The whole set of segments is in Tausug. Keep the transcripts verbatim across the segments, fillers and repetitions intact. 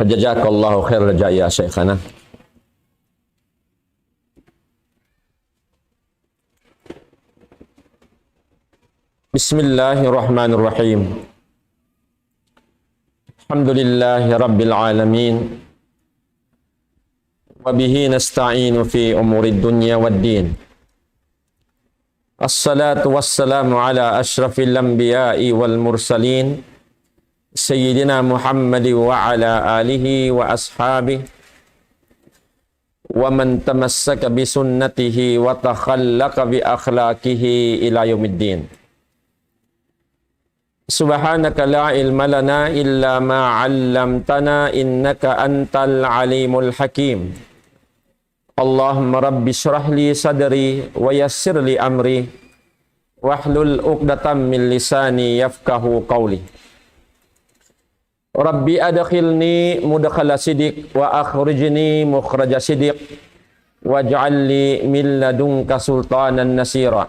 جزاك الله خير الجزاء يا شيخنا. بسم الله الرحمن الرحيم. الحمد لله رب العالمين. وبه نستعين في أمور الدنيا والدين. الصلاة والسلام على أشرف الأنبياء والمرسلين سيدنا محمد وعلى آله وأصحابه ومن تمسك بسنته وتخلق بأخلاقه إلى يوم الدين. سبحانك لا علم لنا إلا ما علمتنا إنك أنت العليم الحكيم. اللهم رب اشرح لي صدري ويسر لي أمري واحلل عقدة من لساني يفقهوا قولي. رب أدخلني مدخل صدق وأخرجني مخرج صدق واجعل لي من لدنك سلطانا نصيرا.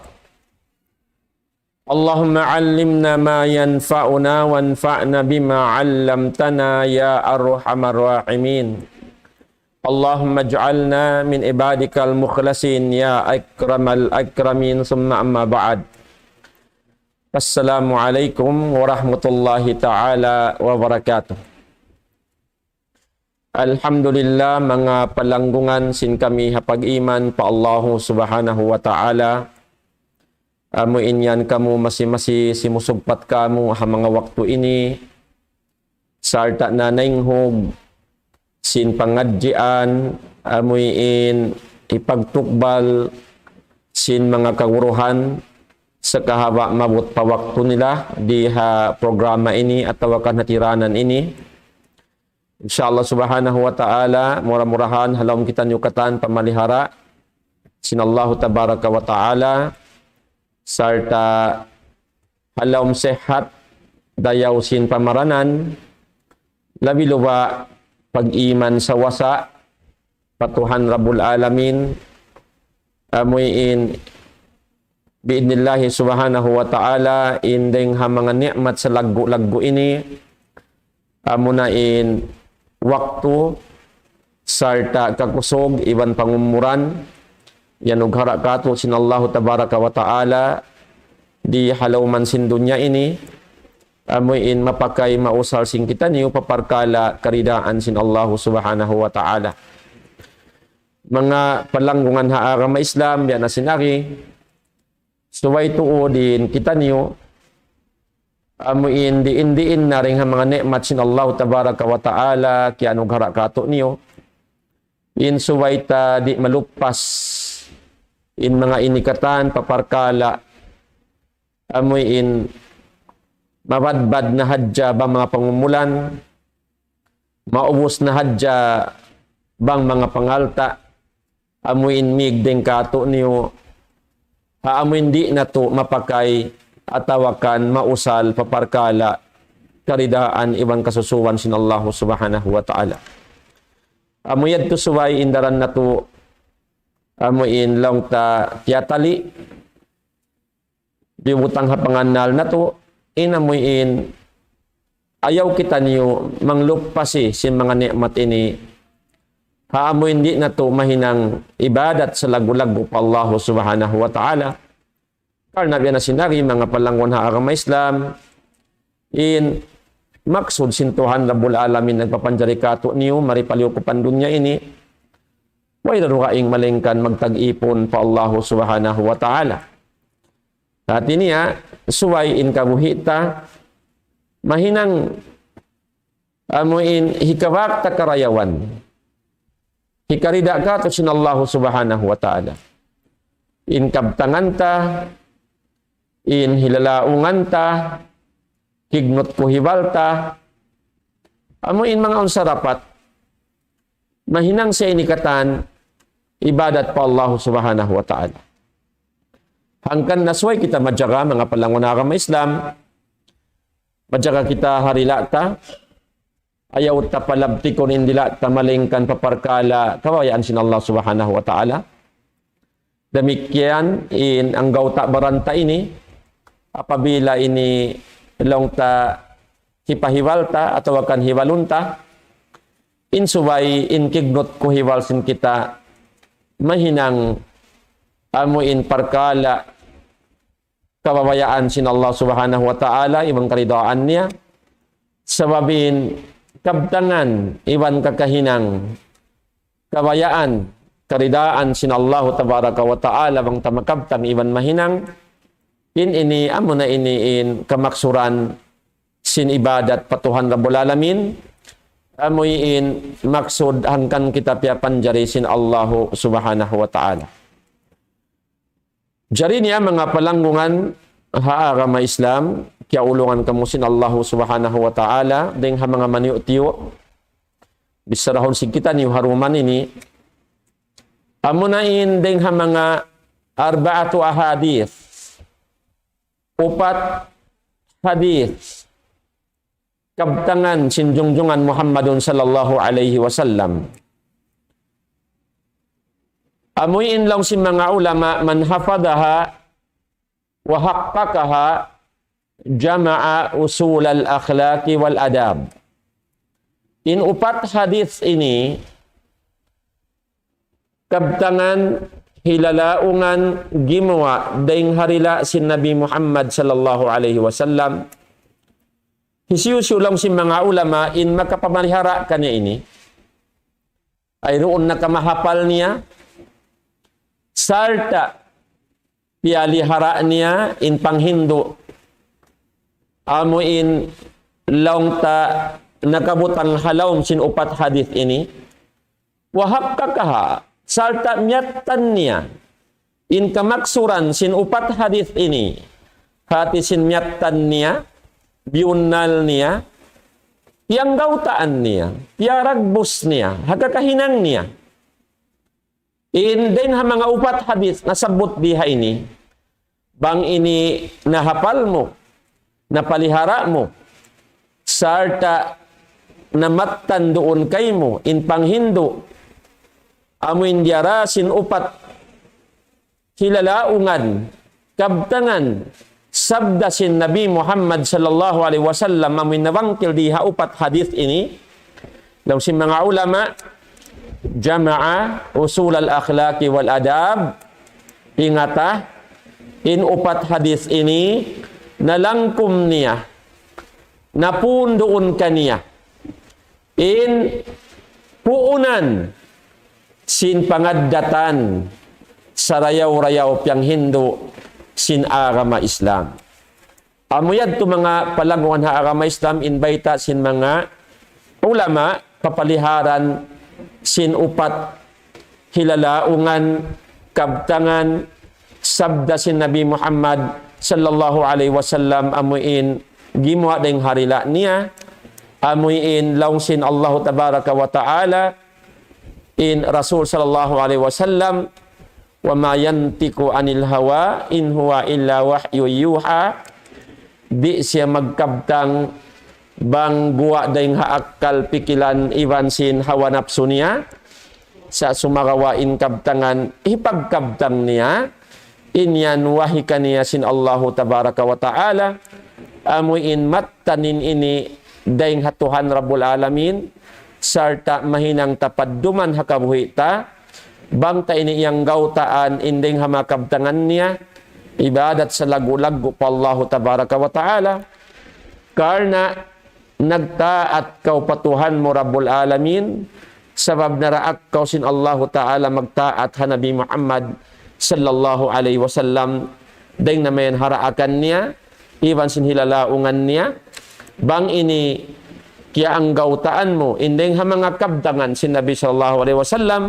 اللهم علمنا ما ينفعنا وانفعنا بما علمتنا يا أرحم الراحمين. اللهم اجعلنا من عبادك المخلصين يا أكرم الأكرمين، ثم أما بعد. السلام عليكم ورحمة الله تعالى وبركاته. Alhamdulillah, manga palanggungan sin kami ha pag-iman pa Allahu Subhanahu wa Ta'ala. Amu in yan kamu masi-masi simusugpat kamu ha manga waktu ini. Sarta' na nainghug sin pangadjian, amu in hipagtukbal sin manga kaguruhan, sakahaba' maabut pa waktu nila di ha programa ini atawa kan ha tiranan ini. Insya Allah Subhanahu wa Ta'ala, mura-murahan ha lawm kitaniyu katan pamalihara sin Allahu Tabaraka wa Ta'ala, sarta' ha lawm sehat, dayaw sin pamaranan, labi-luba pag-iman sawasa pa Tuhan Rabbul Alamin, amu in bi'idnillahi subhanahu wa ta'ala, in dayng ha manga ni'mat salaggu'-laggu' ini, amuna in waktu, sarta' kakusug iban pangumuran, iyanughara' kātu' sin Allahu Tabaraka wa Ta'ala, di ha lawm sin dunya ini, amu in mapakay mausal sin kitaniyu pa parkala' karidaan sin Allahu Subhanahu wa Ta'ala. Manga palanggungan ha agama Islam, biya' na sin ari, subay tuud in kitaniyu, amu in diin-diin na dayng ha manga ni'mat sin Allahu Tabaraka wa Ta'ala, kiyanughara' kātu' niyu. In subay ta di' maluppas in manga ini katan pa parkala', amu in mabadbad na hadja bang manga pangumulan, maubus na hadja bang manga pangalta', amu in mīg dayng kātu' niyu, ha amu in di' natu' mapakay atawa kan mausal pa parkala' karidaan iban kasusuan sin Allahu Subhanahu wa Ta'ala. Amu yadtu subay in daran natu', amu in laung ta tiyatali', biyutang ha pangannal natu', in amu in ayaw kitaniyu mangluppasi sin manga ni'mat ini. Ha amu in di' natu' mahinang ibadat salaggu'-laggu' pa Allahu Subhanahu wa Ta'ala. Karna' biya' na sin ari manga palanggungan ha agama Islam, in maksud sin Tuhan Rabbul Alamin nagpapanjari kātu' niyu mari pa liyukupan dunya ini, way da dugaing malaingkan magtag-ipun pa Allahu Subhanahu wa Ta'ala. Hāti niya, subay in kabuhi' ta, mahinang amu in hikabak ta karayawan, hikarida' kātu' sin Allahu Subhanahu wa Ta'ala. In kabtangan ta, in hilalaungan ta, kignut kuhibal ta, amu in manga unsa dapat, mahinang siya ini katan ibadat pa Allahu Subhanahu wa Ta'ala. Hangkan na subay kita majaga manga palanggungan ha agama Islam, majaga kita ha dila' ta, ayaw ta palabtikun in dila' ta malaingkan pa parkala' kabayaan sin Allah Subhanahu wa Ta'ala. Damikkiyan in anggawta' baran ta ini, apabila ini laung ta hipahibal ta atawa kan hibalun ta, In subay, in kignut ku hiwal sin kita, mahinang amu in parkala' kabayaan sin Allah Subhanahu wa Ta'ala, iban karidaan niya. Sabab in kabtangan, iban kakahinang, kabayaan, karidaan sin Allah Tabaraka wa Ta'ala, bang ta makabtang iban mahinang, in ini, amu na ini in kamaksuran sin ibadat pa Tuhan Rabbul Alamin, amu in maksud hangkan kita piyapanjari sin Allahu Subhanahu wa Ta'ala. Jari niya manga palanggungan ha agama Islam, kiyaulungan kamu sin Allahu Subhanahu wa Ta'ala, dayng ha manga maniyu'-tiyu', bisarahun sin kitaniyu ha duman ini, amu na in dayng ha manga arba'atu ahadith, upat hadith, kabtangan sin jungjungan Muhammadun sallallahu alayhi wasallam. Amu in laung sin manga ulama, من حفظها وحققها جمع أصول الأخلاق والآداب. In upat hadith ini, kabtangan, hilalaungan, gimuwa' dayng ha dila' sin Nabi Muhammad sallallahu alayhi wasallam. Hisiyu-siyu laung sin manga ulama in makapamalihara' kaniya ini, ay duun na kamahapal niya, sarta' piyalihara' niya in panghindu'. Amu in laung ta nakabutang ha lawm sin upat hadith ini. وحققها, sarta' miyattan niya in kamaksuran sin upat hadith ini. Hati sin miyattan niya, biyunnal niya, piyanggautaan niya, piyaragbus niya, ha kakahinang niya. In dayng ha manga upat hadith nasabbut di ha ini, bang ini nahapal mu, napalihara' mu, sarta' namattan duun kaymu in panghindu', amu in diyara sin upat hilalaungan, kabtangan, sabda sin Nabi Muhammad sallallahu alayhi wasallam, amu in nabangkil di ha upat hadith ini, laung sin manga ulama, جمع أصول الأخلاق والآداب, ingata, in upat hadith ini, nalangkum niya, napun duun kaniya in puunan sin pangaddatan sarayaw-rayaw piyanghindu' sin agama Islam. Amu yadtu manga palanggungan ha agama Islam in bayta' sin manga ulama kapaliharan sin upat hilalaungan, kabtangan, sabda sin Nabi Muhammad sallallahu alayhi wasallam amu in gimuwa' dayng ha dila' niya, amu in laung sin Allahu Tabaraka wa Ta'ala, in Rasul sallallahu alayhi wasallam, وما ينطق عن الهوى إن هو إلا وحي يوحى. Di' siya magkabtang bang guwa' dayng ha akkal pikilan iban sin hawa napsu niya. Sa' sumagawa' in kabtangan hipagkabtang niya, in yan wahi kaniya sin Allahu Tabaraka wa Ta'ala, amu in mattan in ini dayng ha Tuhan Rabbul Alamin, sarta' mahinang ta padduman ha kabuhi' ta, bang ta ini iyanggautaan in dayng ha manga kabtangan niya, ibadat salaggu'-laggu' pa Allahu Tabaraka wa Ta'ala. Karna' nagtaat kaw pa Tuhan mu Rabbul Alamin, sabab naraak kaw sin Allahu Ta'ala magtaat ha Nabi Muhammad sallallahu alayhi wasallam, dayng na mayan ha daakan niya, iban sin hilalaungan niya, bang ini kiyaanggautaan mu, in dayng ha manga kabtangan sin Nabi sallallahu alayhi wasallam,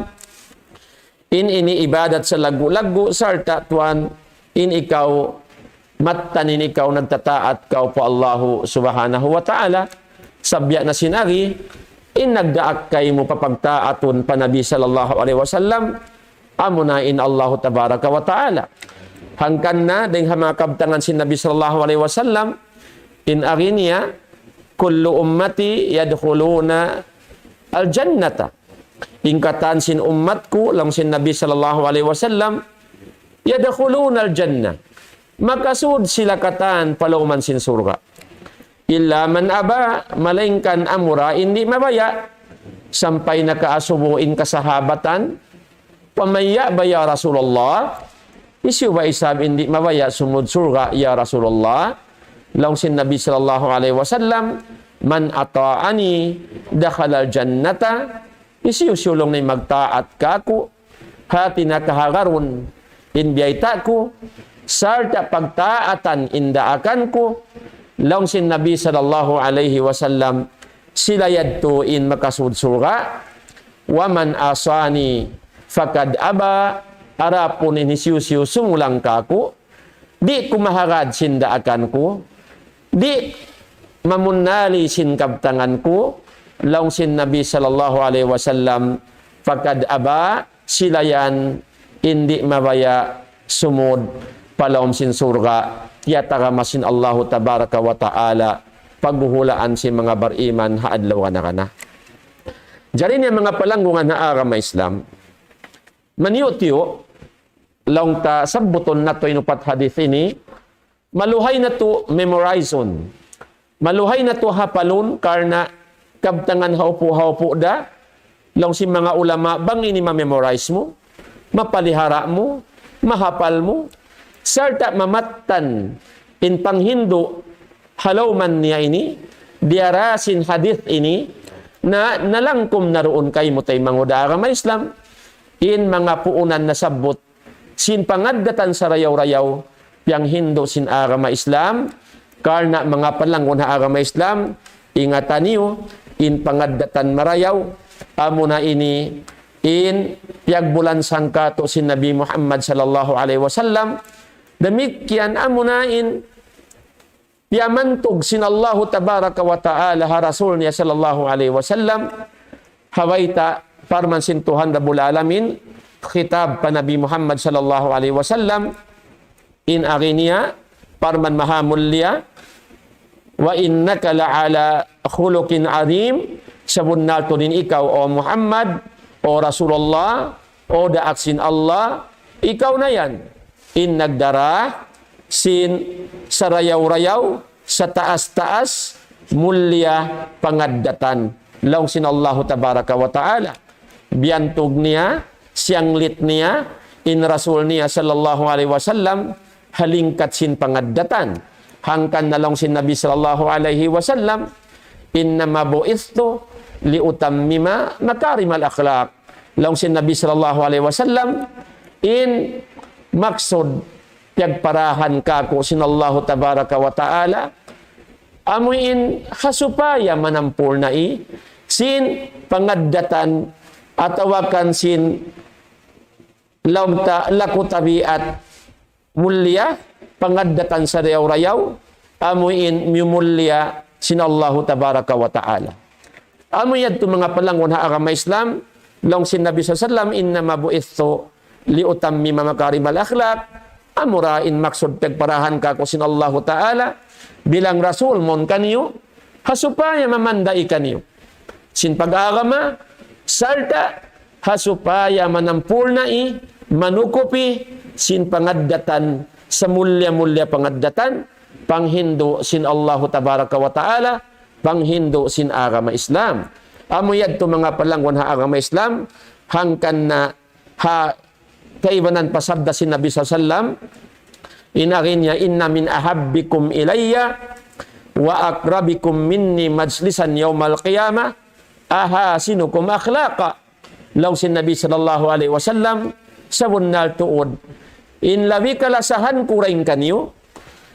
in ini ibadat salaggu'-laggu', sarta' tuwan in ikaw, mattan in ikaw nagtataat kaw pa Allahu Subhanahu wa Ta'ala, sa' biya' na sin agi, in nagdaak kaymu pa pagtaatun pa Nabi sallallahu alayhi wasallam, amuna in Allahu Tabaraka wa Ta'ala. Hangkan na, dayng ha manga kabtangan sin Nabi sallallahu alayhi wasallam, in agi niya, كل أمتي يدخلون الجنة. In katan sin ummat ku, laung sin Nabi sallallahu alayhi wasallam, يدخلون الجنة. Makasud sila katan pa lawm sin surga'. إلا من أبى, malaingkan amura in di' mabaya'. sampay nakaasubu in kasahabatan, "Wa man ya'ba ya Rasulullah?" Hisiyu ba isab in di' mabaya' sumud surga' ya Rasulullah? Laung sin Nabi sallallahu alayhi wasallam, "Man ata'ani dakhalal jannata." Hisiyu-siyu laung niya in magtaat kāku', hāti niya kahagarun in biyayta' ku, sarta' pagtaatan in daakan ku, laung sin Nabi sallallahu alayhi wasallam, sila yadtu in makasud surga'. "Wa man asani faqad aba," adapun in hisiyu-siyu sumulang kāku', di' kumahagad sin daakan ku, di' mamunali sin kabtangan ku, laung sin Nabi sallallahu alayhi wasallam, "Faqad aba," sila yan in di' mabaya' sumud pa lawm sin surga', tiyatagama sin Allahu tabaraka wa ta'ala, paghuhulaan sin manga bariman ha adlaw kana-kana. Jari niya manga palanggungan ha agama Islam, maniyu-tiyu, laung ta sabbutun natu' in upat hadith ini, maluhay natu' memorize-un. Maluhay natu' hapalun karna' kabtangan haupu'-haupu' da, laung sin manga ulama, bang ini ma-memorize mu, mapalihara' mu, mahapal mu, sarta' mamattan in panghindu' ha lawm niya ini, diyara sin hadith ini, na nalangkum na duun kaymu taymanghud ha agama Islam, in manga puunan nasabbut sin pangaddatan sarayaw-rayaw, piyanghindu' sin agama Islam, karna' manga palanggungan ha agama Islam, ingatan niyu, in pangaddatan marayaw, amuna ini, in piyagbulansang kātu' sin Nabi Muhammad sallallahu alayhi wasallam, damikkiyan amuna in piyamantug sin Allahu tabaraka wa ta'ala ha Rasul niya sallallahu alayhi wasallam, ha bayta' parman sin Tuhan Rabbul Alamin, khitab pa Nabi Muhammad sallallahu alayhi wasallam, in agi niya, parman maha mulia, "Wa innaka la'ala khuluqin azim," sabunnal tuud in ikaw, O Muhammad, O Rasulullah, O daak sin Allah, ikaw na yan in nagdara sin sarayaw-rayaw, sataas-taas, mulia pangaddatan. Laung sin Allahu tabaraka wa ta'ala, biyantug niya, siyanglit niya, in Rasul niya sallallahu alayhi wasallam, ha lingkat sin pangaddatan. Hangkan na laung sin Nabi sallallahu alayhi wasallam, "Innama bu'ithtu liutammima makarimal akhlaq." Laung sin Nabi sallallahu alayhi wasallam, in maksud piyagparahan kāku' sin Allahu tabaraka wa ta'ala, amu in ha supaya manampurnai sin pangaddatan atawa kan sin laung ta laku tabiat mulia, pangaddatan sarayaw-rayaw, amu in miyumulia sin Allahu tabaraka wa ta'ala. Amu yadtu manga palanggungan ha agama Islam, laung sin Nabi sallallahu alayhi wasallam, "Innama bu'ithtu liutammima makarimal akhlaq." Amura in maksud piyagparahan kāku' sin Allahu ta'ala, bilang Rasul mawn kaniyu, ha supaya mamandai kaniyu sin pag-agama, sarta' ha supaya manampurnai, manukupi, sin pangaddatan, samulliya-mulliya pangaddatan, panghindu' sin Allahu tabaraka wa ta'ala, panghindu' sin agama Islam. Amu yadtu manga palanggungan ha agama Islam, hangkan na ha kaibanan pa sabda sin Nabi sallallahu alayhi wasallam, in agi niya, "Inna min ahabbikum ilayya wa aqrabikum minni majlisan yawmal qiyamah ahasinukum akhlaqa." Laung sin Nabi sallallahu alayhi wasallam, sabunnal tuud, in labi kalasahan ku dayn kaniyu,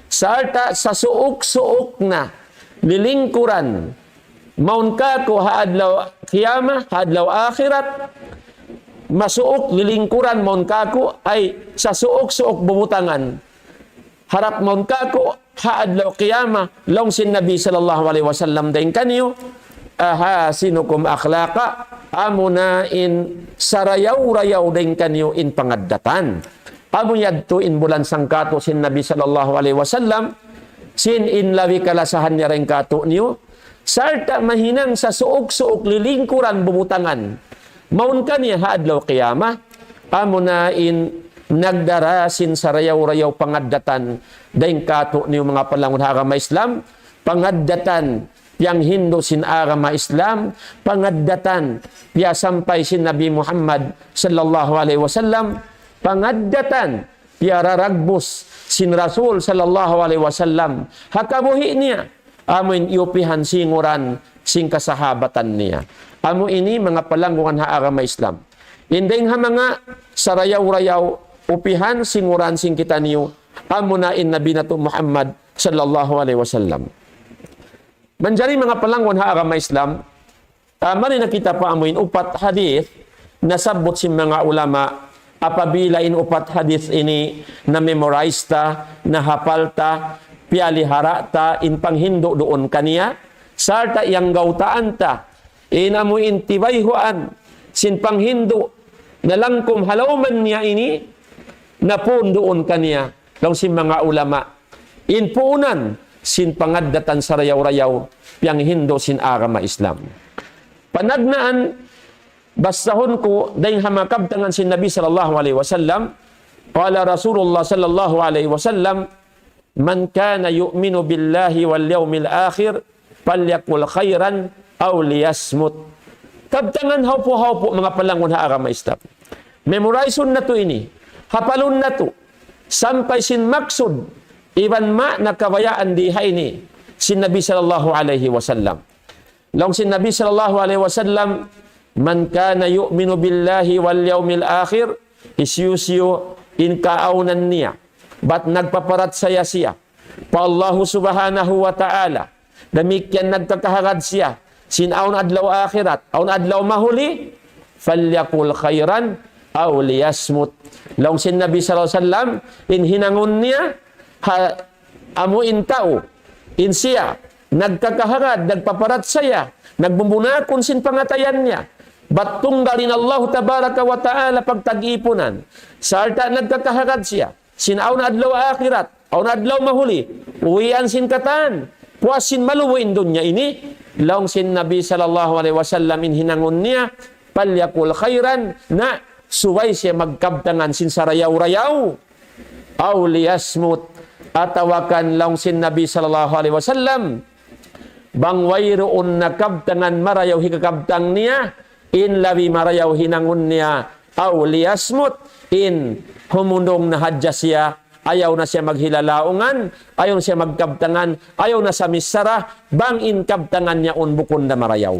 sarta' sasuuk-suuk na lilingkuran mawn kāku' ha adlaw qiyamah, ha adlaw akhirat, masuuk lilingkuran mawn kāku', ay sasuuk-suuk bubutangan harap mawn kāku' ha adlaw qiyamah, laung sin Nabi sallallahu alayhi wasallam dayn kaniyu, "Ahasinukum akhlaqa," amuna in sarayaw-rayaw dayn kaniyu in pangaddatan. Amu yadtu in bulansang kātu' sin Nabi sallallahu alayhi wasallam, sin in labi kalasahan niya dayn kātu'niyu, sarta' mahinang sasuuk-suuk lilingkuran bubutangan mawn kaniya ha adlaw qiyamah, amuna in nagdara sin sarayaw-rayaw pangaddatan dayn kātu'niyu manga palanggungan ha agama Islam, pangaddatan piyanghindu' sin agama Islam, pangaddatan, piyasampay sin Nabi Muhammad sallallahu alayhi wasallam, pangaddatan, piyararagbus sin Rasul sallallahu alayhi wasallam, ha kabuhi' niya, amu in iyupihan singuran sin kasahabatan niya. Amu ini manga palanggungan ha agama Islam. In dayng ha manga sarayaw-rayaw upihan singuran sin kitaniyu, amuna in Nabi natu' Muhammad sallallahu alayhi wasallam. Manjari manga palanggungan ha agama Islam, ah, mari na kita pa amu in upat hadith nasabbut sin manga ulama, apabila in upat hadith ini na-memorize ta, nahapal ta, piyalihara' ta in panghindu' duun kaniya, sarta' iyanggawtaan ta, in amu in tibayhuan sin panghindu' nalangkum ha lawm niya ini, napun duun kaniya, laung sin manga ulama, in puunan sin pangaddatan sarayaw-rayaw, piyanghindu' sin agama Islam. Panagnaan, basahun ku, dayng ha manga kabtangan sin Nabi sallallahu alayhi wasallam, قال رسول الله صلى الله عليه وسلم: من كان يؤمن بالله واليوم الآخر فليقل خيرا أو ليصمت. Kabtangan hawpu'-hawpu', manga palanggungan ha agama Islam. Memorize-un natu' ini, hapalun natu', sampay sin maksud, iban ma'na kabayaan di ha ini, sin Nabi sallallahu alayhi wasallam. Laung sin Nabi sallallahu alayhi wasallam, من كان يؤمن بالله واليوم الآخر, hisiyu-siyu in kaawnan niya, bat nagpaparachaya siya pa Allahu subhanahu wa ta'ala, damikkiyan nagkakahagad siya sin awn adlaw akhirat, awn adlaw mahuli, فليقل خيرا أو ليصمت. Laung sin Nabi sallallahu alayhi wasallam, in hinangun niya, ha, amu in tau, in siya, nagkakahagad, nagpaparachaya, nagbubunakun sin pangatayan niya, bat tunggal in Allahu tabaraka wa ta'ala pagtag-ipunan, sarta' nagkakahagad siya sin awn adlaw akhirat, awn adlaw mahuli, uwian sin katan, puas sin malubu in dunya ini, laung sin Nabi sallallahu alayhi wasallam in hinangun niya, فليقل خيرا, na subay siya magkabtangan sin sarayaw-rayaw, أو ليصمت, atawa kan laung sin Nabi sallallahu alayhi wasallam, bang wayruun na kabtangan marayaw hikakabtang niya, in labi marayaw hinangun niya, أو ليصمت, in humundung na hadja siya, ayaw na siya maghilalaungan, ayaw na siya magkabtangan, ayaw na samichara, bang in kabtangan niya yaun bukun da marayaw.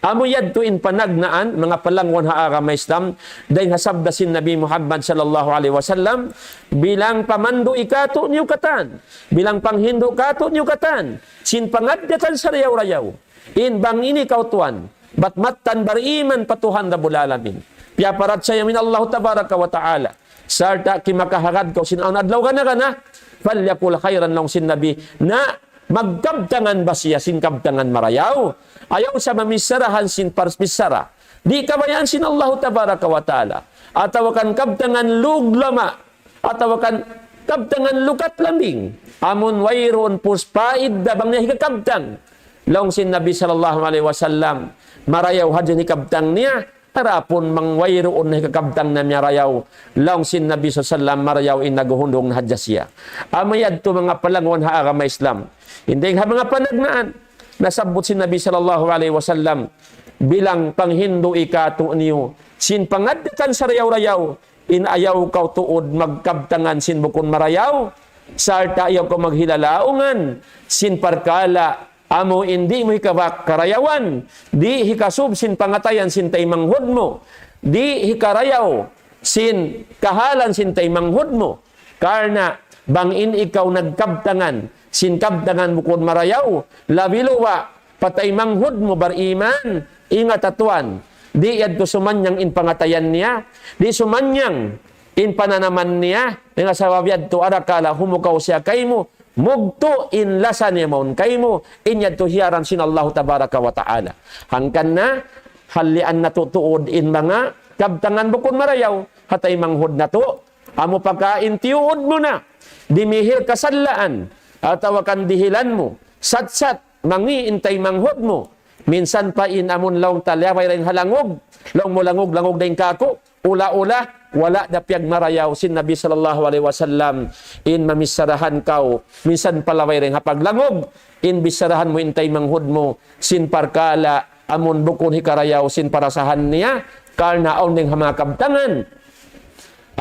Amu yadtu in panagnaan, manga palanggungan ha agama Islam, dayng ha sabda sin Nabi Muhammad sallallahu alayhi wasallam, bilang pamandu' katu'niyu katan, bilang panghindu' katu'niyu katan, sin pangaddatan sarayaw-rayaw. In bang ini kaw tuwan, bat mattan bariman pa Tuhan Rabbul Alamin, piyaparachaya mu in Allahu tabaraka wa ta'ala, sarta' kimakahagad kaw sin awn adlaw gana-gana, فليقل خيرا, laung sin Nabi, na magkabtangan ba siya sin kabtangan marayaw. Ayaw sa mamicharahan sin parpichara di' kabayaan sin Allahu tabaraka wa ta'ala, atawa kan kabtangan luglama, atawa kan kabtangan lukat lambing. Amun wayruun puspaid da bang niya hikakabtang. Laung sin Nabi sallallahu alayhi wasallam, marayaw hadja in hikabtang niya, adapun bang wayruun na hikakabtang na marayaw, laung sin Nabi sallallahu alayhi wasallam, marayaw in naghundung na hadja siya. Amu yadtu manga palanggungan ha agama Islam. In dayng ha manga panagnaan, nasabbut sin Nabi sallallahu alayhi wasallam, bilang panghindu' katu'niyu sin pangaddatan sarayaw-rayaw, in ayaw kaw tuud magkabtangan sin bukun marayaw, sarta' ayaw kaw maghilalaungan sin parkala' amu in di' mu hikabak karayawan, di' hikasub sin pangatayan sin taymanghud mu, di' hikarayaw sin kahalan sin taymanghud mu. Karna' bang in ikaw nagkabtangan sin kabtangan bukun marayaw, labi luba' pa taymanghud mu bariman, ingat ha Tuhan, di' yadtu sumanyang in pangatayan niya, di' sumanyang in pananaman niya, dayn ha sabab yadtu arakala' humukaw siya kaymu, mugtu' in lasa niya mawn kaymu, in yadtu hiyaram sin Allahu tabaraka wa ta'ala. Hangkan na, halian natu' tuud in manga kabtangan bukun marayaw ha taymanghud natu', amu pakain tiyuud mu na, dimihil kasalaan, atawa kan dihilan mu, satsat, mangi' in taymanghud mu, minsan pa in amun laung ta liyabay dayn ha langug, laung mu langug, langug dayn kāku', ula-ula, wala' da piyagmarayaw sin Nabi sallallahu alayhi wasallam in mamicharahan kaw, minsan pa laway dayn ha paglangug, in bicharahan mu in taymanghud mu, sin parkala', amun bukun hikarayaw sin parasahan niya, karna' awn dayn ha manga kabtangan.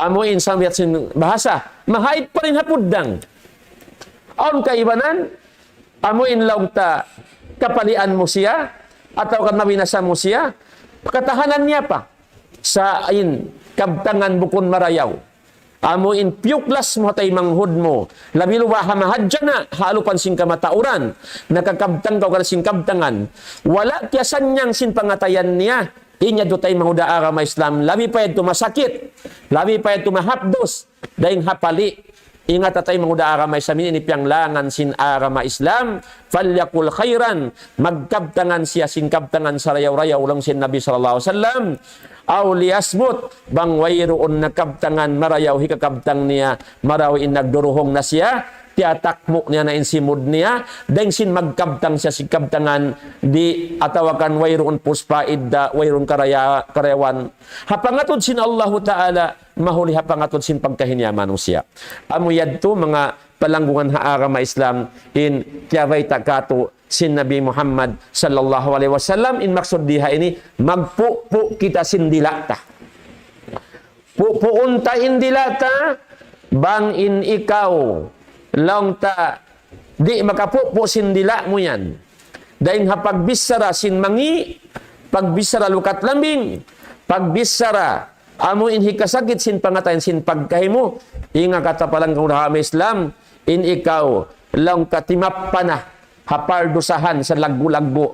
Amu in sambiat sin bahasa, mahait pa dayn ha puddang. Awn kaibanan, amu in laung ta kapalian mu siya, atawa kan mabinasa mu siya, katahanan niya pa. Sa' in kabtangan bukun marayaw. Amu in piyuklas mu ha taymanghud mu. Labi luba ha mahadjana', ha alupan sin kamatauran. Nakakabtang kaw karna' sin kabtangan. Wala' kiyasannyang sin pangatayan niya. In yadtu taymanghud ha agama Islam. Labi pa yadtu masakit. Labi pa yadtu mahapdus. Dayn ha pali'. Ingat ha taymanghud ha agama Islam ini, ini piyanglangan sin agama Islam. فليقل خيرا. Magkabtangan siya sin kabtangan sarayaw-rayaw laung sin Nabi sallallahu alayhi wasallam. أو ليصمت. Bang wayruun na kabtangan marayaw hikakabtang niya, marayaw in nagduruhung na siya, tiyatakmu' niya na in simud niya, dayn sin magkabtang siya sin kabtangan di' atawa kan wayruun puspa idda, wayruun karaya-, karayawan. Ha pangatud sin Allahu Ta'ala, mahuli ha pangatud sin pagkahi niya manusiya'. Amu yadtu manga palanggungan ha agama Islam in kiyabayta' katu' sin Nabi Muhammad sallallahu alayhi wasallam, in maksud di ha ini, magpupu' kita sin dila' ta. Pupuun ta in dila' ta, bang in ikaw, laung ta, di' makapupu' sin dila' mu yan. Dayn ha pagbichara sin mangi', pagbichara lukat lambing, pagbichara amu in hikasakit sin pangatayan sin pagkahi mu, ingat kata palanggungan ha agama Islam, in ikaw, laung ta timappa na, ha pardusahan sa laggu'-laggu'.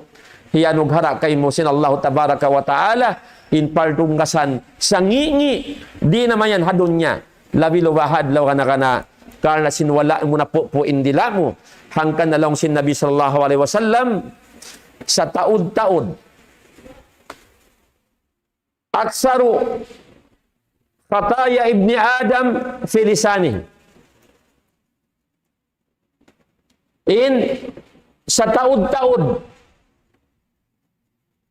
Hiyanughara' kaymu sin Allahu Tabaraka wa Ta'ala, in pardunggasan sa ngi'-ngi', di' na mayan ha dunya. Labi luba ha adlaw kana-kana, karna' sin wala' mu napupu' in dila' mu. Hangkan na laung sin Nabi sallallahu alayhi wasallam, sataud-taud. أكثر خطايا ابن آدم في لسانه. In sataud-taud,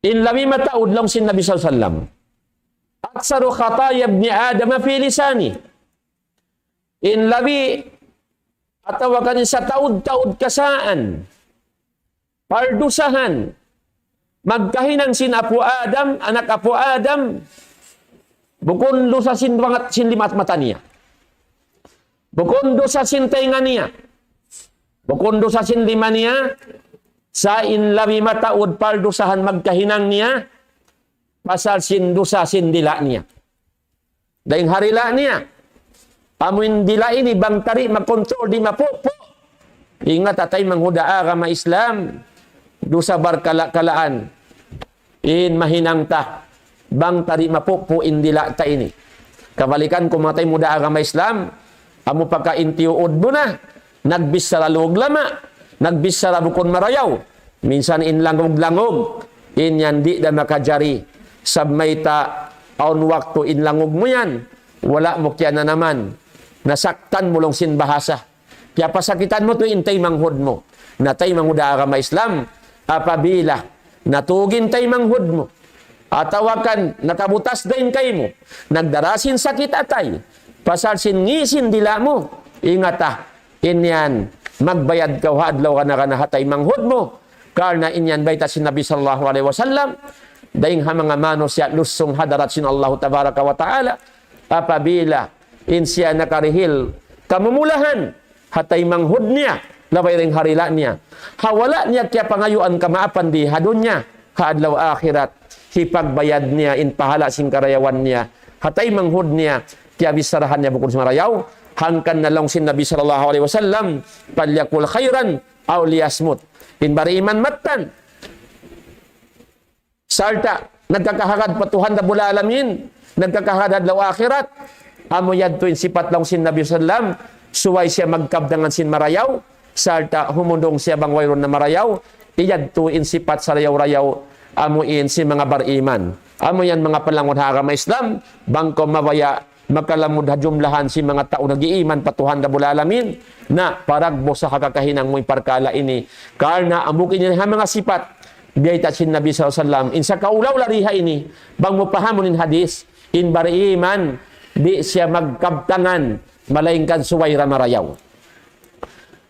in labi mataud laung sin Nabi sallallahu alayhi wasallam. أكثر خطايا ابن آدم في لسانه. In labi atawa kan in sataud-taud kasaan, pardusahan, magkahinang sin apu' Adam, anak apu' Adam, bukun dusa sin pangat-, sin lima mata niya. Bukun dusa sin taynga niya. Bukun dusa sin lima niya, sa' in labi mataud pardusahan magkahinang niya, pasal sin dusa sin dila' niya. Dayn ha dila' niya. Amu in dila' ini bang ta di' makontrol, di' mapupu'. Ingat ha taymanghud ha agama Islam. Dusa barkala'-kalaan. In mahinang ta. Bang ta di' mapupu' in dila' ta ini. Kabalikan ku manga taymanghud ha agama Islam. Amu pagka in tiyuud mu na. Nagbichara lugud lama'. Nagbichara bukun marayaw. Minsan in langug-langug, in yan di' da makajari. Sabab mayta' awn waktu in langug mu yan, wala' mu kiyananaman. Nasaktan mu laung sin bahasa. Kiyapasakitan mu tuud in taymanghud mu. Na taymanghud ha agama Islam, apabila natug in taymanghud mu, atawa kan nakabutas dayn kaymu, nagdara sin sakit atay, pasal sin ngi' sin dila' mu, ingat ha, in yan, magbayad kaw ha adlaw kana-kana ha taymanghud mu, karna' in yan bayta' sin Nabi sallallahu alayhi wasallam, dayn ha manga manusiya' lusung ha hadarat sin Allahu Tabaraka wa Ta'ala, apabila in siya nakarihil kamumulahan ha taymanghud niya, labay dayn ha dila' niya. Ha wala' niya kiyapangayuan kamaapan di ha dunya, ha adlaw akhirat, hipagbayad niya in pahala' sin karayawan niya, ha taymanghud niya, kiyabicharahan niya bukun sin marayaw, hangkan na laung sin Nabi sallallahu alayhi wasallam, فليقل خيرا أو ليصمت. In bariman mattan, sarta' nagkakahagad pa Tuhan Rabbul Alamin, nagkakahagad adlaw akhirat, amu yadtu in sipat laung sin Nabi sallam, subay siya magkabtangan sin marayaw, sarta' humundung siya bang wayruun na marayaw, yadtu in sipat sarayaw-rayaw, amu in sin manga bariman. Amu yan manga palanggungan ha agama Islam, bang kaw mabaya' makalamud ha jumlahan sin manga tau nag-iiman pa Tuhan Rabbul Alamin, na paragbusa ha kakahinang mu in parkala' ini. Karna' amu ini ha manga sipat, biyayta' sin Nabi sallallahu alayhi wasallam. In sakaula-ula di ha ini, bang mu pahamun in hadis, In bariman, di' siya magkabtangan, malaingkan subay da marayaw.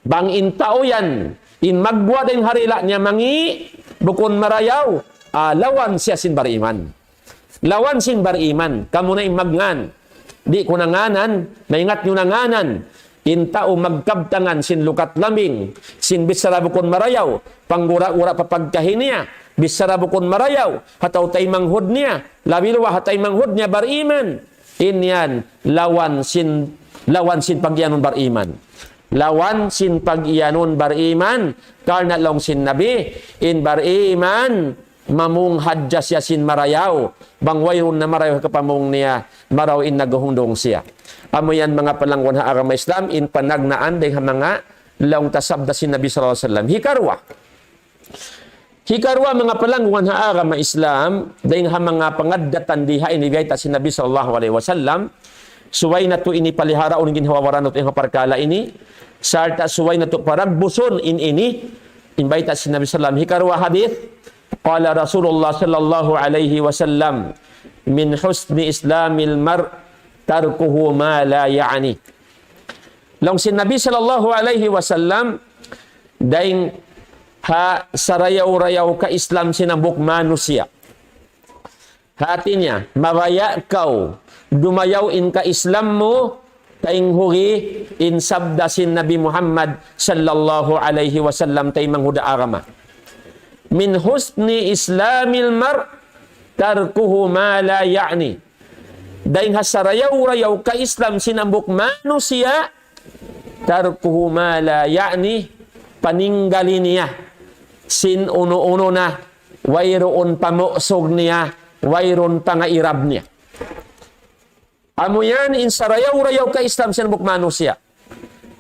Bang in tau yan, in magguwa' dayn ha dila' niya mangi', bukun marayaw, ah, lawan siya sin bariman. Lawan sin bariman, kamu na in magngan. Di' ku na nganan, maingat niyu na nganan. In tau magkabtangan sin lukat lambing, sin bichara bukun marayaw, panggura-gura pa pagkahi niya, bichara bukun marayaw, ha tau taymanghud niya, labi luwa ha taymanghud niya bariman. In yan, lawan sin, lawan sin pag-iyanun bariman. Lawan sin pag-iyanun bariman, karna' laung sin Nabi, in bariman, mamung hadja siya sin marayaw. Bang wayruun na marayaw ha kapamung niya, marayaw in naghundung siya. Amu yan manga palangguan ha agama Islam, in panagnaan dayn ha manga laung ta sabda sin Nabi sallallahu alayhi wasallam. Hikaruwa. Hikaruwa manga palangguan ha agama Islam, dayn ha manga pangaddatan di ha ini biyayta' sin Nabi sallallahu alayhi wasallam, subay natu' ini paliharaun ginhawa-baran natu' in parkala' ini, sarta' subay natu' paragbusun in ini, in bayta' sin Nabi sallam. Hikaruwa hadith, قال رسول الله صلى الله عليه وسلم من حسن إسلام المرء تركه ما لا يعنيه. Laung sin Nabi sallallahu alayhi wasallam, dayn ha sarayaw-rayaw ka Islam sin hambuuk manusiya'. Hati niya, mabaya' kaw, dumayaw in ka-Islam mu, taymanghud in sabda sin Nabi Muhammad sallallahu alayhi wasallam, taymanghud ha agama. من حسن إسلام المرء تركه ما لا يعنيه. Dayn ha sarayaw-rayaw ka-Islam sin hambuuk manusiya', تركه ما لا يعنيه, paninggali niya sin unu-unu na wayruun pamusug niya, wayruun pangairab niya. Amu yan in sarayaw-rayaw ka-Islam sin hambuuk manusiya'.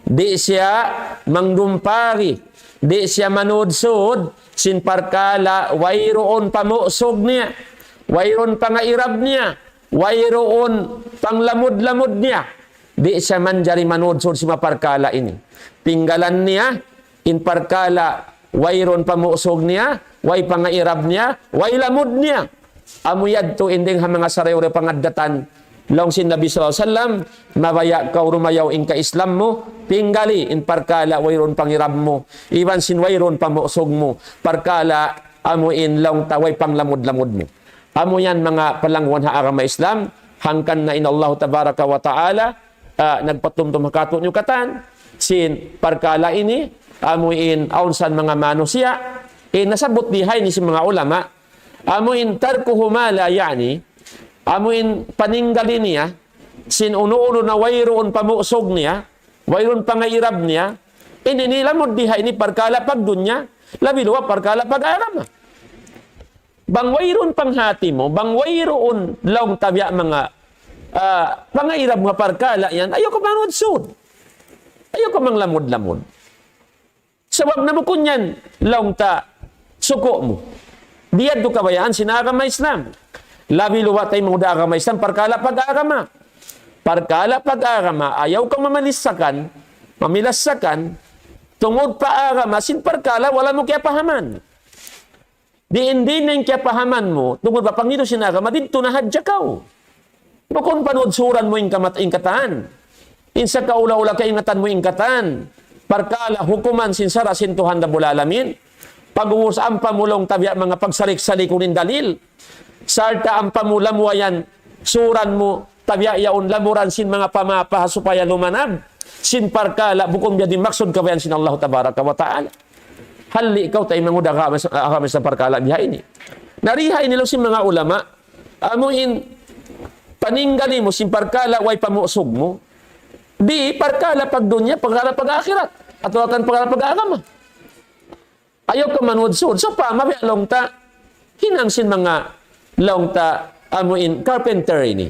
Di' siya mangdumpari, di' siya manudsud sin parkala' wayruun pamusug niya, wayruun pangairab niya, wayruun panglamud-lamud niya. Di' siya manjari manudsud sin manga parkala' ini. Tinggalan niya in parkala' wayruun pamusug niya, way pangairab niya, way lamud niya. Amu yadtu in dayn ha manga sarayaw-rayaw pangaddatan, laung sin Nabi sallallahu alayhi wasallam, mabaya' kaw dumayaw in ka-Islam mu, tinggali in parkala' wayruun pangirab mu, iban sin wayruun pamusug mu, parkala' amu in laung ta way panglamud-lamud mu. Amu yan manga palangguan ha agama Islam, hangkan na in Allah tabaraka wa ta'ala, ah, nagpatumtum ha kātu'niyu katan sin parkala' ini, amu in awn san manga manusiya', in nasabbut di ha ini sin manga ulama, amu in تركه ما لا يعنيه, amu in paninggali niya sin unu-unu na wayruun pamusug niya, wayruun pangairab niya, in ini lamud di ha ini parkala' pagdunya, labi luwa parkala' pag-agama. Bang wayruun panghati mu, bang wayruun laung ta biya' manga, ah, pangairab mu ha parkala' yan, ayaw kaw manudsud. Ayaw kaw manglamud-lamud. Sabab na bukun yan laung ta suku' mu. Di' yadtu kabayaan sin agama Islam. Labi luwa taymanghud ha agama Islam, parkala' pag-agama. Parkala' pag-agama, ayaw kaw mamanissakan, mamilassakan, tungud pa agama, sin parkala' wala' mu kiyapahaman. Diin-diin na in kiyapahaman mu, tungud pa pangidu sin agama, didtu na hadja kaw. Bukun panudsuran mu in kamat-, in katan. In sakaula-ula kaingatan mu in katan. Parkala' hukuman sin sara' sin Tuhan Rabbul Alamin. Pag'ubus ampa mu laung ta biya' manga pagsalik-salikun in dalil. Sarta' ampa mu lamuwayan suran mu ta biya' yaun lamuran sin manga pamapa ha supaya lumanab sin parkala' bukun biya' diin maksud kabayaan sin Allah Tabaraka wa Ta'ala. Halli' kaw taymanghud ha agama, agama sin parkala' biha ini. Na di ha ini laung sin manga ulama, amu in paninggali mu sin parkala' way pamusug mu, di' parkala' pagdunya, parkala' pag-akhirat, atawa kan parkala' pag-agama. Ayaw kaw manudsud. Sawpama biya' laung ta, hinang sin manga laung ta, amu in carpenter ini.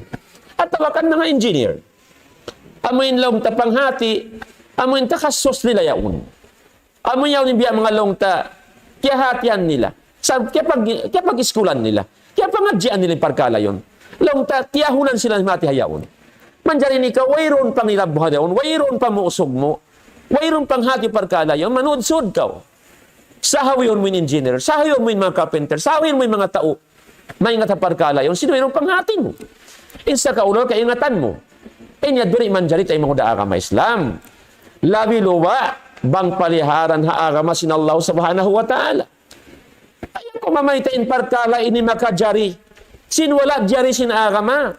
Atawa kan manga engineer. Amu in laung ta panghati, amu in takhasus nila yaun. Amu yaun in biya' manga laung ta, kiyahatihan nila. Sa' kiyapag-, kiyapag-iskulan nila. Kiyapangadjian nila in parkala' yaun. Laung ta, tiyahunan sila mati ha yaun. Manjari in ikaw, wayruun pangirab mu ha yaun, wayruun pamusug mu, wayruun panghati parkala' yaun, manudsud kaw. Sahawihun mu in engineer, sahawihun mu in manga carpenter, sahawihun mu in manga tau. Maingat ha parkala' yaun, sin wayruun panghati mu. In sakaula kaingatan mu. In yadtu di' manjari, taymanghud ha agama Islam. Labi luba' bang paliharan ha agama sin Allah Subhanahu wa Ta'ala. Ayaw kaw mamayta' in parkala' ini makajari. Sin wala' jari sin agama.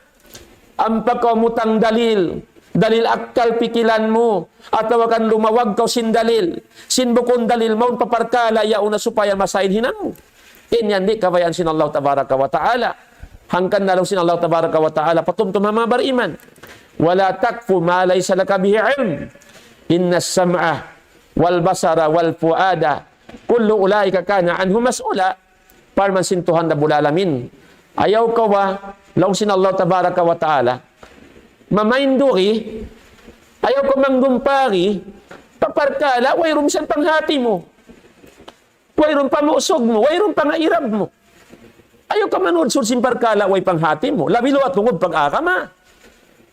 Ampa kaw mutang dalil, dalil akkal pikilan mu, atawa kan lumawag kaw sin dalil, sin bukun dalil, mawn pa parkala' yaun na supaya masa in hinang mu. In yan di' kabayaan sin Allah Tabaraka wa Ta'ala. Hangkan na laung sin Allah Tabaraka wa Ta'ala, patumtum ha manga bariman. ولا تقف ما ليس لك به علم إن السمع والبصر والفؤاد كل أولئك كان عنه مسؤولا. Parman sin Tuhan Rabbul Alamin. Ayaw kaw ba, laung sin Allah Tabaraka wa Ta'ala, mamainduri, ayaw kaw mangdumpari, pa parkala', wayruun misan panghati mu. Wayruun pamusug mu, wayruun pangairab mu. Ayaw kaw manudsud sin parkala', way panghati mu. Labi luba' tungud pag-agama.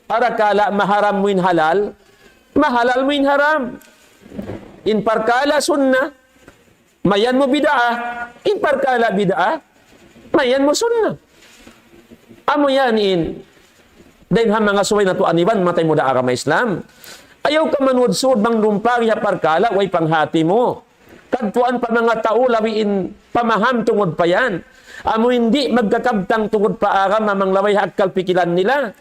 Parkala' maharam mu in halal, mahalal mu in haram. In parkala' sunna, mayan mu bid'ah. In parkala' bid'ah, mayan mu sunna. Amu yan in, dayn ha manga subay natu' aniban, matay mu da agama Islam. Ayaw kaw manudsud mangdumpari ha parkala', way panghati mu. Kadtuan pa manga tau labi in pamaham tungud pa yan. Amu in di' magkakabtang tungud pa agama, manglabay ha akkal pikilan nila.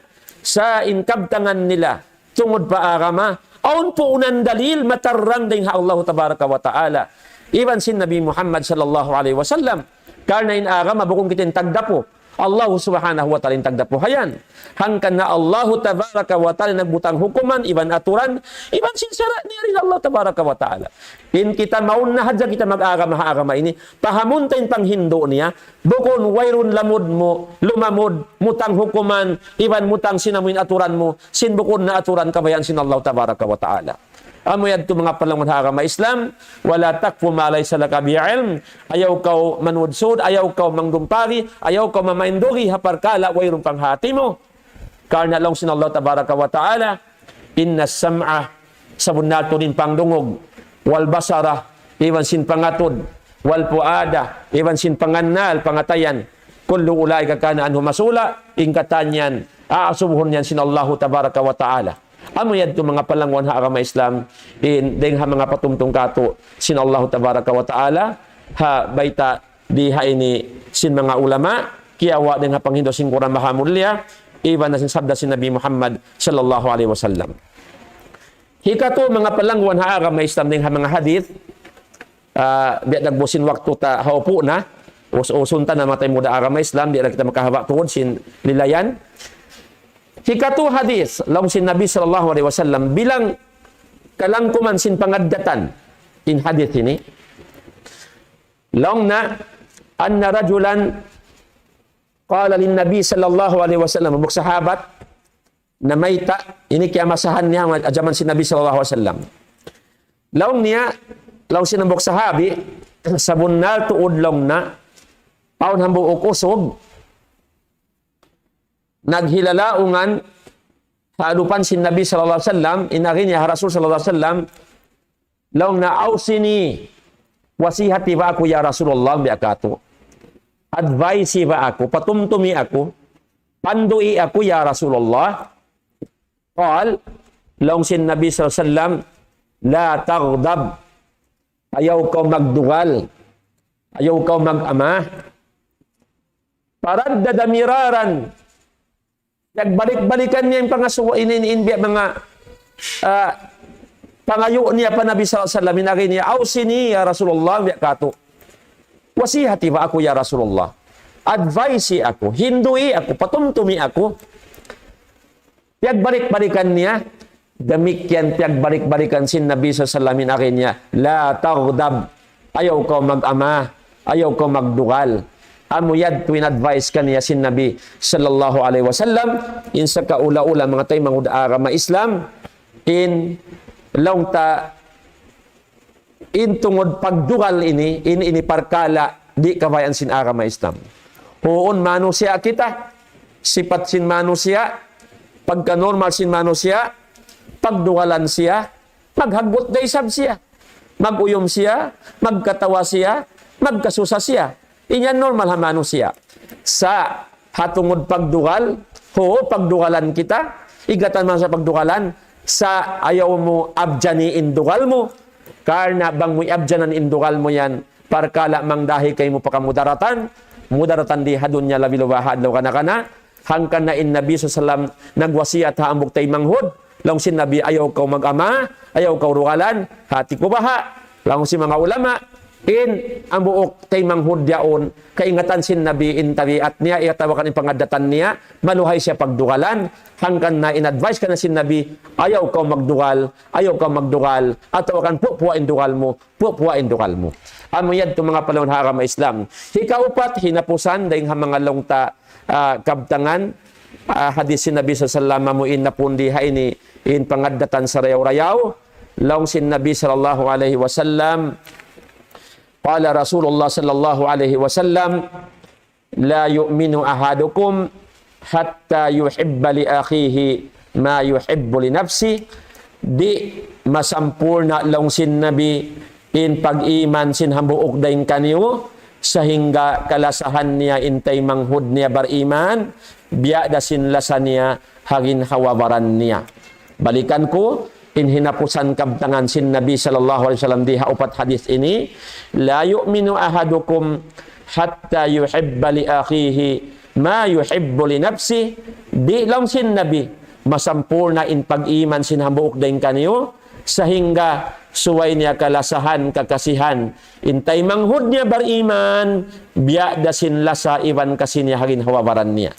Sa' in kabtangan nila tungud pa agama, awn puunan dalil matarrang dayn ha Allah Tabaraka wa Ta'ala iban sin Nabi Muhammad sallallahu alayhi wasallam. Karna' in agama bukun kita in tagdapu. Allah Subhanahu wa Ta'ala in tagdapu ha yan. Hangkan na Allah Tabaraka wa Ta'ala nagbutang hukuman, iban aturan, iban sin sara' niya dayn Allah Tabaraka wa Ta'ala. In kita mawn na hadja kita mag-agama ha agama ini, pahamun ta in panghindu' niya, bukun wayruun lamud mu, lumamud, mutang hukuman, iban mutang sin amu in aturan mu, sin bukun na aturan kabayaan sin Allah Tabaraka wa Ta'ala. Amu yadtu manga palangwan ha agama Islam, ولا تقف ما ليس لك به علم. Ayaw kaw manudsud, ayaw kaw mangdumpari, ayaw kaw mamainduri ha parkala' wayruun panghati mu. Karna' laung sin Allah Tabaraka wa Ta'ala, إن السمع, sabunnal tuud in pangdungug, والبصر, iban sin pangatud, والفؤاد, iban sin pangannal, pangatayan, كل أولئك كان عنه مسؤولا, in katan yan, aasubuhun yan sin Allahu Tabaraka wa Ta'ala. Amu yadtu manga palangwan ha agama Islam, in dayn ha manga patumtum katu' sin Allahu Tabaraka wa Ta'ala, ha bayta' di ha ini sin manga ulama, kiyawa' dayn ha panghindu' sin Qur'an Maha Mulia, iban na sin sabda sin Nabi Muhammad sallallahu alayhi wasallam. Hikatu manga palangwan ha agama Islam dayn ha manga hadith, ah, biya' dagbu sin waktu ta haupu' na, us-, usun ta na matay mu da agama Islam, di' na kita makahaba' tuud sin lilayan. Hikatu hadith, laung sin Nabi sallallahu alayhi wasallam, bilang kalangkuman sin pangaddatan in hadith ini. Laung niya, أن رجلا قال للنبي صلى الله عليه وسلم, hambuuk sahabat, namayta', ini kiyamasahan niya, ha jaman sin Nabi sallallahu alayhi wasallam. Laung niya, laung sin hambuuk sahabi, sabunnal tuud laung niya, awn hambuuk usug, naghilalaungan, ha adupan sin Nabi sallallahu alayhi wasallam, in agi niya ha Rasul sallallahu alayhi wasallam, laung niya, أوصني, wasihati ba aku ya Rasulullah, biya' katu'. Advise ba aku, patumtumi aku, pandu'i aku ya Rasulullah. قال, laung sin Nabi sallallahu alayhi wasallam, لا تغضب, ayaw kaw magdugal, ayaw kaw mag-ama. فردد مرارا, nagbalik-balikan niya in pangasubu, in, in, in biya' manga, ah, pangayu' niya pa Nabi sallallahu alayhi wasallam, in agi niya, أوصني يا رسول الله, biya' katu'. Wasihati ba aku ya Rasulullah. Advise aku, hindu'i aku, patumtumi aku. Piyagbalik-balikan niya, damikkiyan piyagbalik-balikan sin Nabi sallallahu alayhi wasallam in agi niya, لا تغضب, ayaw kaw mag-ama, ayaw kaw magdugal. Amu yadtu in advice kaniya sin Nabi sallallahu alayhi wasallam, in sakaula-ula manga taymanghud agama Islam, in laung ta in tungud pagdugal ini, in, ini parkala' di' kabayaan sin agama Islam. Huun manusiya' kita, sipat sin manusiya', pagka-normal sin manusiya', pagdugalan siya, maghaggut da isab siya, mag-uyum siya, magkatawa siya, magkasusa siya. In yan normal ha manusiya'. sa' ha tungud pagdugal, hu, pagdugalan kita, ingatan man sa pagdugalan, sa' ayaw mu abjani in dugal mu, karna' bang mu abjanan in dugal mu yan, parkala' mangdahi kaymu pa kamudaratan, mudaratan di ha dunya labi luba ha adlaw kana-kana, hangkan na in Nabi sallallahu alayhi wasallam nagwasiyat ha hambuuk taymanghud, laung sin Nabi, ayaw kaw mag-ama, ayaw kaw dugalan, hati ku baha', laung sin manga ulama, in hambuuk taymanghud yaun, kaingatan sin Nabi in tabiat niya, atawa kan in pangaddatan niya, maluhay siya pagdugalan, hangkan na in advice kaniya sin Nabi, ayaw kaw magdugal, ayaw kaw magdugal, atawa kan pupuwa in dugal mu, pupuwa in dugal mu. Amu yadtu manga palangga' ha agama Islam. Hikaupat, hinapusan, dayng ha manga laung ta, ah, kabtangan, ah, hadis sin Nabi sallallahu alayhi wasallam, amu in napundi ha ini, in pangaddatan sarayaw-rayaw, laung sin Nabi sallallahu alayhi wasallam, قال رسول الله صلى الله عليه وسلم: لا يؤمن أحدكم حتى يحب لأخيه ما يحب لنفسه. Di' masampurna' laung sin Nabi in pag-iman sin hambuuk dayng kaniyu, sahingga kalasahan niya in taymanghud niya bariman, biya' da sin lasa niya ha ginhawa-baran niya. Balikan ku, in hinapusan kabtangan sin Nabi sallallahu alayhi wasallam di ha upat hadis ini, لا يؤمن أحدكم حتى يحب لأخيه ما يحب لنفسه. Di' laung sin Nabi, masampurna' in pag-iman sin hambuuk dayng kaniyu, sahingga subay niya kalasahan, kakasihan in taymanghud niya bariman, biya' da sin lasa iban kasi niya ha ginhawa-baran niya.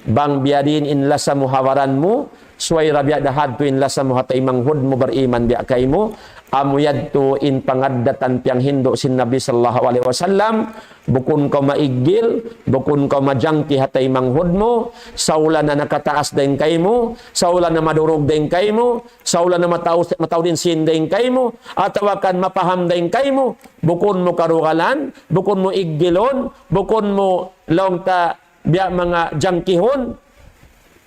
Bang biya' diin in lasa mu ha baran mu, subay da biya' da hadtu in lasa mu ha taymanghud mu bariman biya' kaymu, amu yadtu in pangaddatan piyanghindu' sin Nabi sallallahu alayhi wasallam, bukun kaw maiggil, bukun kaw majangki ha taymanghud mu, saula na nakataas dayng kaymu, saula na madurug dayng kaymu, saula na mataud, mataud in sīn dayng kaymu, atawa kan mapaham dayng kaymu, bukun mu karugalan, bukun mu iggilun, bukun mu laung ta biya' manga jangkihun,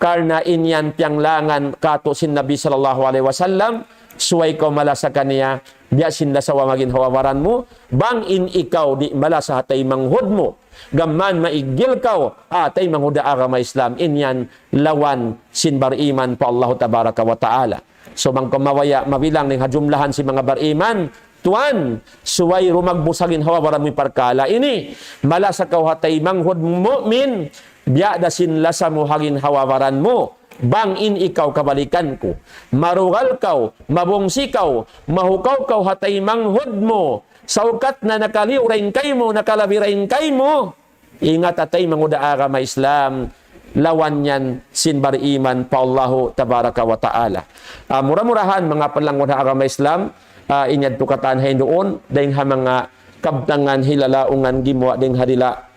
karna' in yan piyanglangan kātu' sin Nabi sallallahu alayhi wasallam, subay kaw malasa kaniya, biya' sin lasa mu ha ginhawa-baran mu, bang in ikaw di' malasa ha taymanghud mu, gām mayan maiggil kaw, ah, taymanghud ha agama Islam, in yan lawan sin bariman pa Allahu tabaraka wa ta'ala. So, bang kaw mabaya' mabilang dayn ha jumlahan sin manga bariman, tuwan, subay rumagbus ha ginhawa-baran mu in parkala' ini. Malasa kaw ha taymanghud mu'min, biya' da sin lasa mu ha ginhawa-baran mu. Bang in ikaw kabalikan ku, marugal kaw, mabungsi kaw, mahukaw kaw ha taymanghud mu, saukat na nakaliyu dayn kaymu, nakalabi dayn kaymu, ingat, ha taymanghud ha agama Islam, lawan yan sin bariman pa Allahu tabaraka wa ta'ala. Ah, mura-murahan, manga palangga' ha agama Islam, ah, in yadtu katan ha hinduun, dayng ha manga kabtangan hilalaungan gimuwa' dayng ha dila'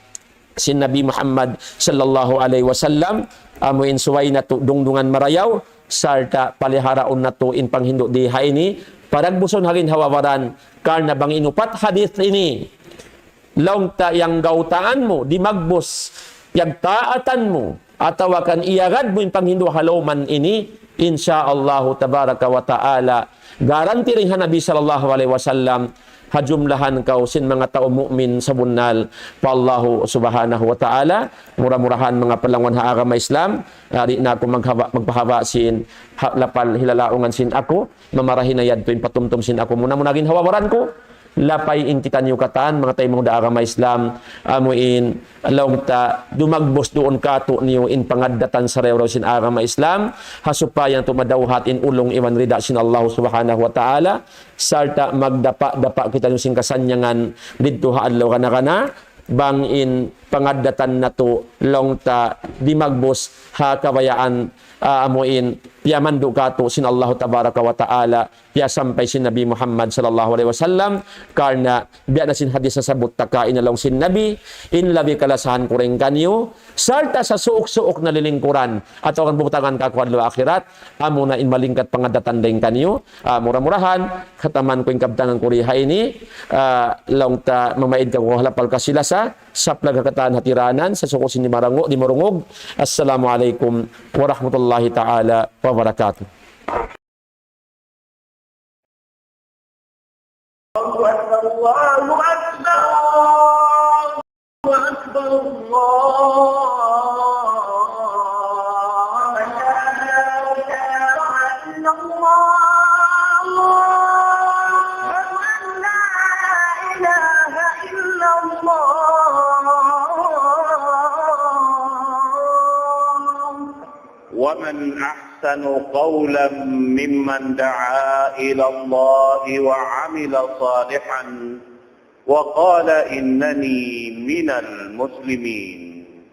sin Nabi Muhammad sallallahu alayhi wasallam, amu in subay natu' dungdungan marayaw, sarta' paliharaun natu' in panghindu' di ha ini, paragbusun ha ginhawa-baran, karna' bang in upat hadith ini, laung ta yan gautaan mu, dimagbus, piyagtaatan mu, atawa kan iyagad mu in panghindu' ha lawm ini, insya Allahu tabaraka wa ta'ala, garanti dayn ha Nabi sallallahu alayhi wasallam, ha jumlahan kaw sin manga tau mu'min sabunnal pa Allahu subhanahu wa ta'ala. Mura-murahan manga palangga' ha agama Islam, ah, di' na aku maghaba-, magpahaba' sin ha-, lapal hilalaungan sin aku, mamarahi na yadtu in patumtum sin aku muna-muna ha ginhawa-baran ku, lapay in kitaniyu katan, manga taymanghud ha agama Islam, amu in, laung ta, dumagbus duun kātu'niyu in pangaddatan sarayaw-rayaw sin agama Islam, ha supaya natu' madawhat in ulung iban rida sin Allah subhanahu wa ta'ala, sarta' magdapa'-dapa' kitaniyu sin kasannyangan didtu ha adlaw kana-kana, bang in pangaddatan natu' laung ta dimagbus ha kabayaan, ah, amu in piyamandu' kātu' sin Allahu tabaraka wa ta'ala, piyasampay sin Nabi Muhammad sallallahu alayhi wasallam, karna' biya' na sin hadis nasabbut ta kaina laung sin Nabi, in labi kalasahan ku dayn kaniyu, sarta' sa suuk-suuk na lilingkuran, atawa kan butangan kāku' adlaw akhirat, amu na in malingkat pangaddatan dayn kaniyu, ah, mura-murahan, kataman ku in kabtangan ku di ha ini, ah, laung ta mamaid kāku' ha lapal kasi-lasa, saplag ha katan hatiranan, sa suku sin di' marungu-, di' marungug. Assalamu alaykum warahmatullahi ta'ala wabarakatuh. الله أكبر، الله أكبر. أكبر، الله أكبر، لا إله إلا الله، أشهد أن لا إله إلا الله. ومن أحسن قولا ممن دعا إلى الله وعمل صالحا وقال إنني من المسلمين.